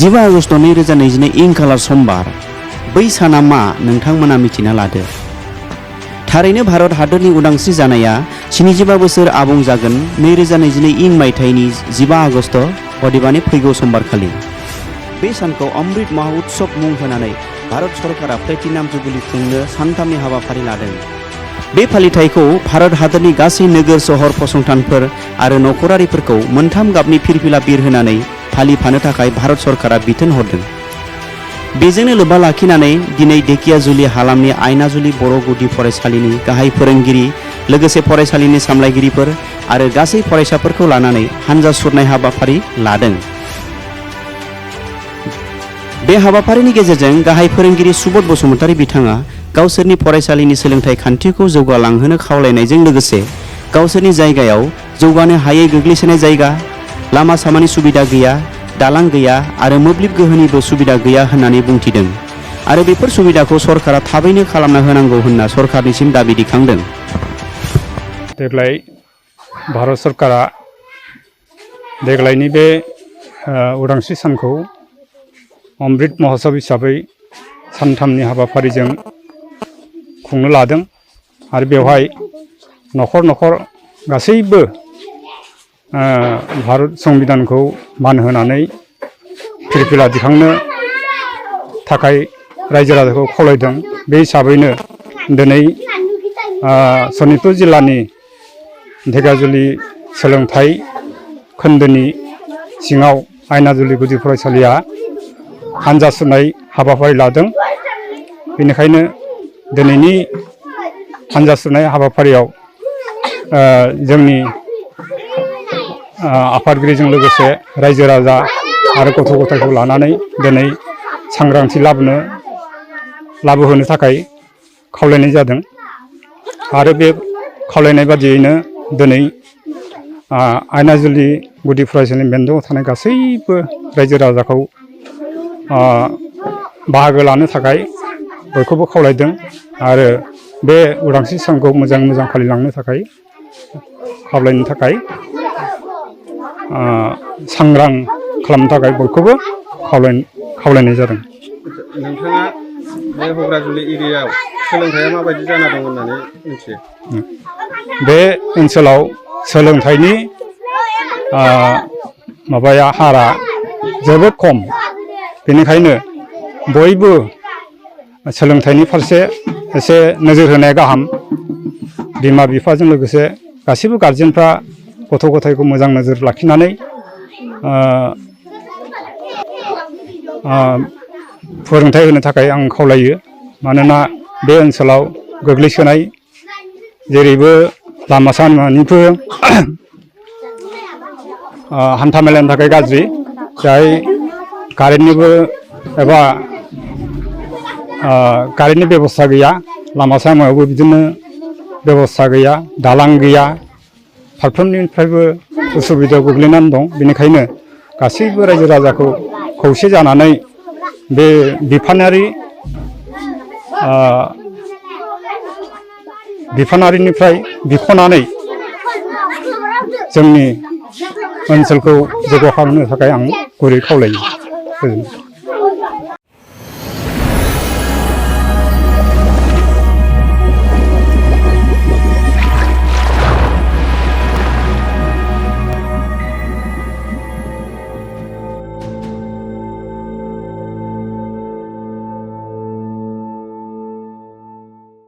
15 August 2022 इं खालार समबार बै साना मा नोंथांमोना मिथिना लादो। थारैनो भारत हादरनि उदांस्रि जानाया 75 बोसोर आबुं जागोन 2022 इं मायथाइनि 15 आगस्ट अदेबानि फैगौ समबार खालि। बे सानखौ अमृत महोत्सव मुं होनानै भारत सरकारा प्लेटिनाम जुबुलि खुंनो सानथामनि हाबाफारि लादों। बे फालिथायखौ भारत हादरनि गासै नोगोर सहर फसंथानफोर आरो नखरारिफोरखौ मोनथाम गाबनि फिरफिला बिरहोनानै फालिफानो थाखाय भारत सरकारा बिथोन हरदों। बेजोंनो लोब्बा लाखिनानै दिनै धेकियाजुलि हालामनि आयनाजुलि बर' गुदि फरायसालिनि गाहाय फोरोंगिरि लोगोसे फरायसालिनि सामलायगिरिफोर आरो गासै फरायसाफोरखौ लानानै हानजा सुरनाय हाबाफारि लादों। बे हाबाफारिनि गेजेरजों गाहाय फोरोंगिरि सुबोध बसुमतारी बिथाङा गावसोरनि फरायसालिनि सोलोंथाइ खान्थिखौ जौगालांहोनो खावलायनायजों लोगोसे गावसोरनि जायगायाव जौगानो हायै गोग्लैसोनाय जायगा, लामा सामानि सुबिदा गैया, दालां गैया आरो मोब्लिब गोहोनिबो सुबिदा गैया होननानै बुंथिदों आरो बेफोर सुबिदाखौ सरकारा थाबैनो खालामना होनांगौ होनना सरकारनिसिम दाबि दिखांदों। देग्लाय भारत सरकारा देग्लायनि बे उदांस्रि सानखौ अमृत महोत्सव हिसाबै सानथामनि हाबाफारिजों खुंनो लादों आरो बेवहाय नखर नखर गासैबो भारत संबिधानखौ मान होनानै फिरफिला दिखांनो थाखाय रायजो राजाखौ खावलायदों। बे हिसाबैनो दिनै सनितपुर जिल्लानि धेकियाजुलि सोलोंथाइ खोन्दोनि सिङाव आयनाजुलि गुदि फरायसालिया हानजा सुरनाय हाबाफारि लादों। बेनिखायनो दिनैनि हानजा सुरनाय हाबाफारियाव जोंनि आफादगिरिजों लोगोसे रायजो राजा आरो गथ' गथायखौ लानानै दिनै सांग्रांथि लाबोहोनो थाखाय खावलायनाय जादों आरो बे खावलायनाय बादियैनो दिनै आयनाजुलि गुदि फरायसालिनि बेन्दोङाव थानाय गासैबो रायजो राजाखौ बाहागो लानो थाखाय बयखौबो खावलायदों आरो बे उदांस्रि सानखौ मोजां फालिलांनो थाखाय खावलायनो थाखाय सांग्रां खालामनो थाखाय बयखौबो खावलायनाय जादों। नोंथाङा बे हग्राजुलि एरियायाव सोलोंथाइया माबायदि जाना दं होननानै मिथियो? बे ओनसोलाव सोलोंथाइनि हारा जोबोद खम। बेनिखायनो बयबो सोलोंथाइनि फारसे एसे नोजोर होनाया गाहाम। बिमा बिफाजों लोगोसे गासैबो गारजेनफ्रा गथ' गथायखौ मोजां नोजोर लाखिनानै फोरोंथाइ होनो थाखाय आं खावलायो। मानोना बे ओनसोलाव गोग्लैसोनाय जेरैबो लामा सामानिबो हान्था मेलानि थाखाय गाज्रि, जाय कारेन्टनिबो एबा कारेन्टनि बेबस्था गैया, लामा सामायावबो बिदिनो बेबस्था गैया, दालां गैया, फारफ्रोमनिफ्रायबो उसुबिदायाव गोग्लैनानै दं। बेनिखायनो गासैबो रायजो राजाखौ खौसे जानानै बे बिफानारिनिफ्राय बिख'नानै जोंनि ओनसोलखौ जौगाखांहोनो थाखाय आं गुरै खावलायो।